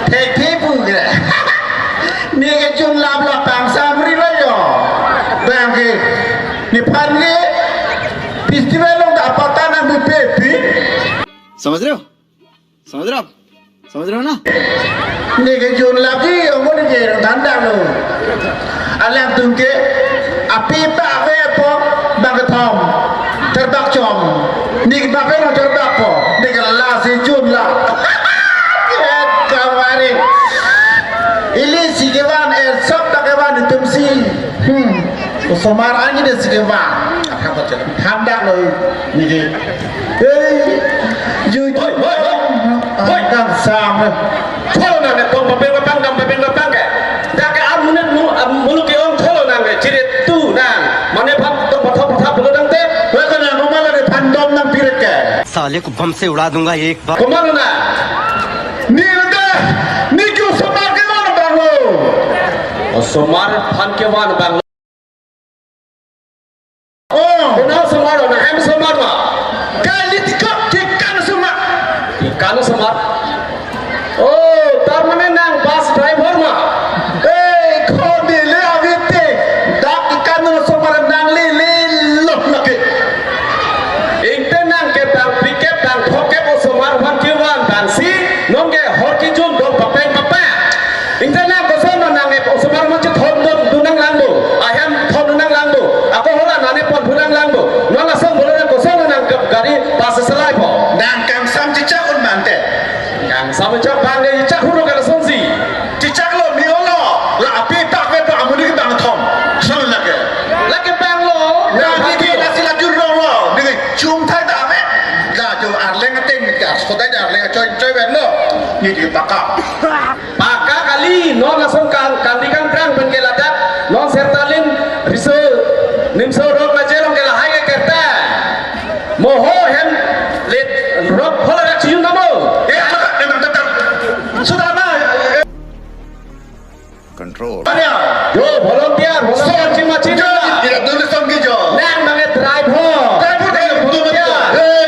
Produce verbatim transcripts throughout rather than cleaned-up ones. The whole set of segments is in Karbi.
Thekthe pu ke. Ne kechunlap la pangsamri lo jo. Bang ke. Nephan ke festival along ta apata nangpipe pi. समझ रहे हो? समझ रहे हो आप? समझ रहे हो ना? Ne kechunlapji, ong ne ke thandaklo. Alangtum ke api pakvepo bang kethom. Terbak chom. Ne ke pakve no terbakpo. Ne ke lasi chunlap. Ekamari. Ili si kevan, ersop ta kevan itum si. Hmm. Osomar ani de si kevan. Thandaklo ne ke. Hei, ju ju. Hoi, hoi, hoi. Kangsam. Tholo nang ne tong papeng papang, dam papeng papang ke. Dak ke amunet mu, am-, muluk ke-ong tholo nang ke, chirit tu nang. Mane phan tong pathap pathap pulo nang te. Hoi, ko nang, komat lo nephan dom nangpi rek ke. साले को बम से उड़ा दूंगा एक बार। Komat lo nang. Ne te, ne ke osomar kevan abang lo. Osomar aphan kevan abang lo. Oh. Konat osomar lo, nang hem osomar ma? Kali tikok kekan osomar. Kekan osomar? Oh, tar mane nang bus driver ma? Eh, ko neli avete. Dak kekan osomar nang lele lo lake. Ingte nang ke bang pikep bang thokep osomar aphan kevan abang si, non ke hor kejun dong papeng papang. Ingte nang koson nang ke osomar ma chethon dun nang lang do. Ahem thon nang lang do. Ako hola nane pon nang lang do. Non lason bolo nang koson nang ke gari bus selai po. Nang kangsam chichak un mante. Kangsam chichak bang de chichak huro ke lasonsi. Chichak lo mi olo. La api pakvepo amonit ke bang thom. Son lake. Lake bang lo. Nang ke lasi la jur lo lo. Ni chum thai ta ave. La jo arleng ateng ni ka. Sodai arleng choi choi ben lo. Ne ke paka. Paka kali, non lason kang, kangri kangkrang pen ke ladak, non Sertalin, Riso, Nimso Road ma chelong ke lahai ke kerta. Mo ho hem, let, road hola rak chiyun namo. Eh, ano ka, emang tetar. Sudah na, eh. Control. Anya. Yo, volunteer, volunteer, chin ma chin ma. Ira dulu song ki jo. Nang mane driver. Driver, driver, betul, betul. Volunteer. Eh.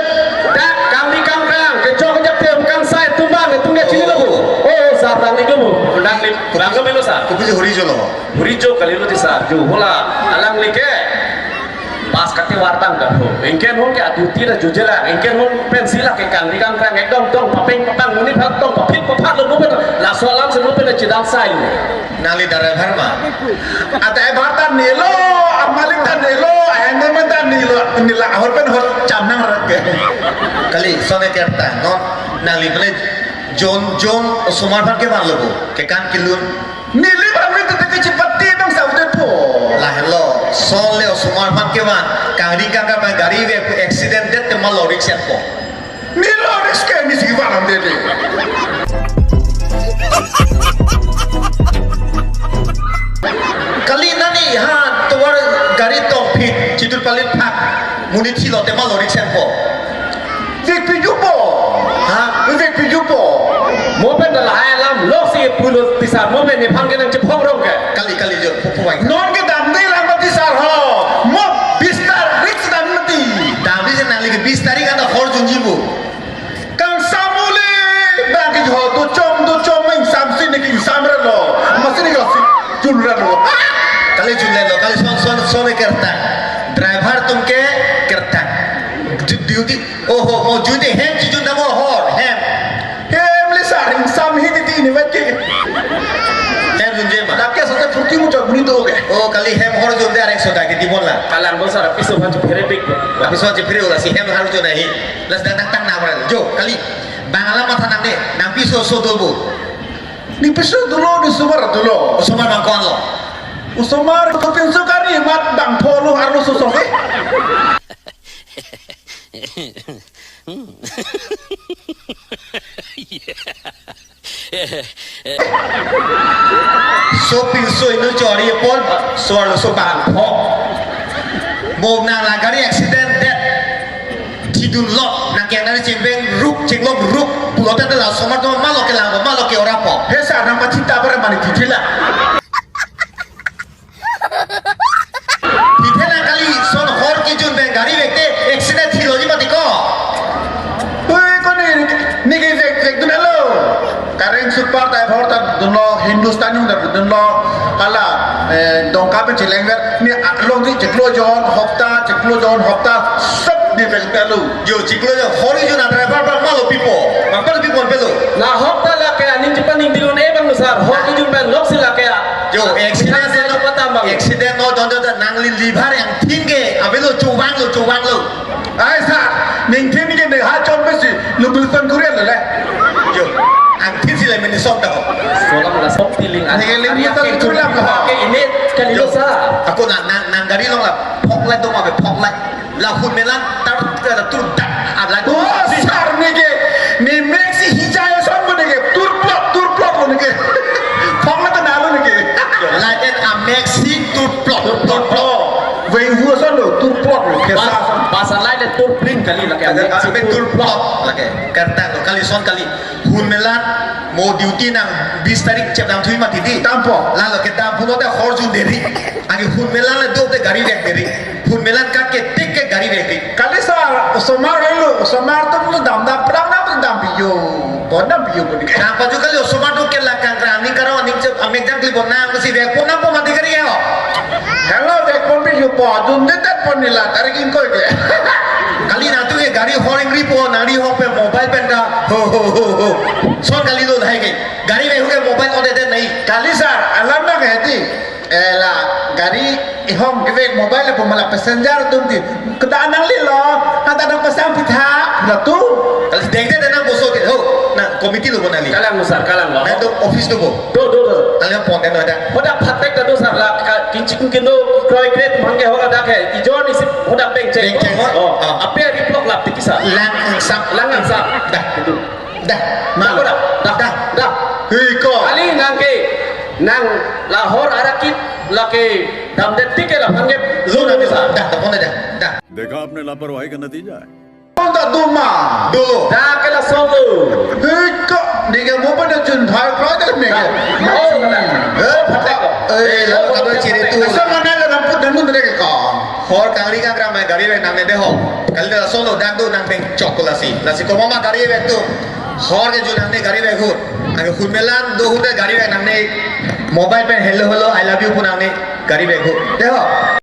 Dak kangri kangkrang, kechok kechok tem kangsai tumbang, tung ke chini labu. Oh, sar, tang ni kemu. Nang ni, bang kemu lo sar. Kopi je huri jo lo. Huri jo kali lo ti sar. Jo hola, alang ni ke. Bus kate wartang dak ho. Ingke non ke aduti la jujela. Ingke non pensi la ke kangri kangkrang ekdom tong papeng papang monit aphan tong papit paphat lo mo pen. Laso alam si mo pen chedam sai lo. Nangli driver ma? Ata driver ta nelo, amalik ta nelo, ahem ta nelo, nila ahor pen hor cham nang rak ke. Kali, sone kerta, non, nangli mane jon, jon, osomar aphan kevan lo bo, kekan kelun. Neli bang neli tete kechipati bang sa ute po. Lahelo, son le osomar aphan kevan, kangri kangkrang gari ve pu accident det te ma lo risk po. Nelo risk ke nisi vanam dede. Kali nani ha tovar gari tong phit chitur palit phak monit thilo te ma lo risk po. Vekpi jupo. Ha? Vekpi jupo. Mo pen lahai alam loksi pulo ti sar mo pen nephan ke nang chephong rong ke. Kali kali jo pupu wai. Non ke damde lang mati sar ho. Mo bis tarik si dam mati. Damde si nangli ke bis tarik anta hor junji bu. Kangsam uli bang ke jo do chom do chom main samsi ne king samra lo. Masi ne kasi chunra lo. Kali chunle lo, kali son son son kerta. Driver atum ke kerta. Du-, duty. Oho, mo junde hem chijun damo hor, hem. Hem le sar, ingsam hi titi ni vet ke. Hem junje ma. Dak ke sote purti mu chok buni to ke. Oh, kali hem hor junde arek soda ke di mon la. Kalang bo sar, piso phan chuphere pik. Piso chuphere ola si hem har jun ahi. Las dak dak tang na bra. Jo, kali. Bang alam matha nang de, nang piso so do bo. Ne piso dolo, ne osomar dolo. Osomar bang ko-an lo? Osomar ko pinso kari mat bang pho lo arlo so so ke. So pinso inut chori pon, so arlo so bang pho. Mo nang la gari accident det. Thidun lo, nang ke nang chengbeng ruk, chenglok ruk, pulote la osomar atum ma lo kelang, ma lo ke-ora po. He sar nang pachita bar mani thithila. Thithe nang kali son hor kejun beng gari vekte accident thilo ji mati ko. Hui, ko ne, ne ke vek, vekdun lo. Kare Super ta apor ta dunlo, Hindustan yung ta dunlo, hala, eh, Dongka pen chelengver, ne along si chiklo jon, hopta, chiklo jon, hopta, sab ne pen pelo. Yo, chiklo jon, hori jon na driver pa malo pipo, mangpelo pipo pelo. La hopta lake aning chepaningding un-e abang lo sir, hori jon pen lok si lake a. Yo, accident Bihar side lo, patambang. Accident lo, jon jon ta nangli liver angthin ke, avelo chubang lo, chubang lo. Ai sir, ningthin ke ne ha chon pe si, lu bilson kurian le. Yo, angthin si le mini song ta ho. Solam la song tiling an. Neke lim Ari buta ake itu lam ho. Ake ini kali Yo, lo sa. Ako na, na, nang gari along la, phok light dong abe phok light. La hun melan tar, tar, tur dak, a light. Oh, sir neke, ne mek si hijai son bo neke, tur plot, tur plot lo neke. Phok light na lo neke. Yo, light and a mek si tur plot, tur plot. Veng hu son lo, tur plot lo, kesa Pas, son. Pas a light le tur plin kali lake. Ada Mek si kami tur tur plot lake. Kertang lo, kali son kali. Hun melan mo duty nang bis tarik chepdam thui mati di. Dampo. Lalo kedam pulote hor jun deri. Anke hun melan le do te gari vek deri. Hun melan ka ke tik ke gari vek deri. Kali sir, osomar lo, osomar tum lo dam dam prang na dam piyo. Bon dam piyo bon ke. Nang paju kali osomar do ke la kangkra aning karo aning chep amek jang kli bon nang si vek pon nang po mati gari ho. Hello, vek pon piyo po, dun de tet pon nila, tarik ingkoi ke. Kali nang tu ke gari hor ingri po, nang ri hor pe mobile pen ta, ho, ho, ho, ho. Son kali lo lahai ke. Gari vek hu ke mobile on de de nai. Kali sir, alam na ke heti. Eh, la, gari ihom kevek mobile po mala passenger atum ti. Keda nangli lo, hata nang pasang pitha, la tu. Kali deng de nang boso ke, ho, nang committee lo bo nangli. Kalang lo sir, kalang lo. Nang tu office lo bo. Do, do, do. Kali pon de no da. Hodak phatek ta do sir la, ka, kinchik kino, kroi kret mangke hodak ke. Ijon isi hodak bengcheng. Bengcheng, ho? Oh, Ah. Ape ari plok lap tiki sir. Lang angsap. Lang angsap. Dah. Itu. Dah, Dah, malo. Dah, dah, Dah. Dah. Hei, ko. Kali nang ke, nang la hor arakit lake damdet tik ke la phangep. Lo na bisa. Dah, dah, pon dah, dah. देखा आपने लापरवाही का नतीजा है। Pon dah duma. Dulu. Dah ke la solo. Hei, ko. Neke mo pada jun thai kro dah neke. Oh, benar. Eh, Patek ko. Eh, lo kado ciri tu. Asa mana la ramput dan mun neke ko. Hor kangri kangkra mai gari vek nangne de ho. Kali la solo dak do nang peng chok ko lasi. Lasi komat ma gari vek tu. Hor ke jun nangne gari vek hu. Anke hun melan do hu de gari vek nangne. Mobile pen hello hello I love you pu nangne gari vek hu. De ho.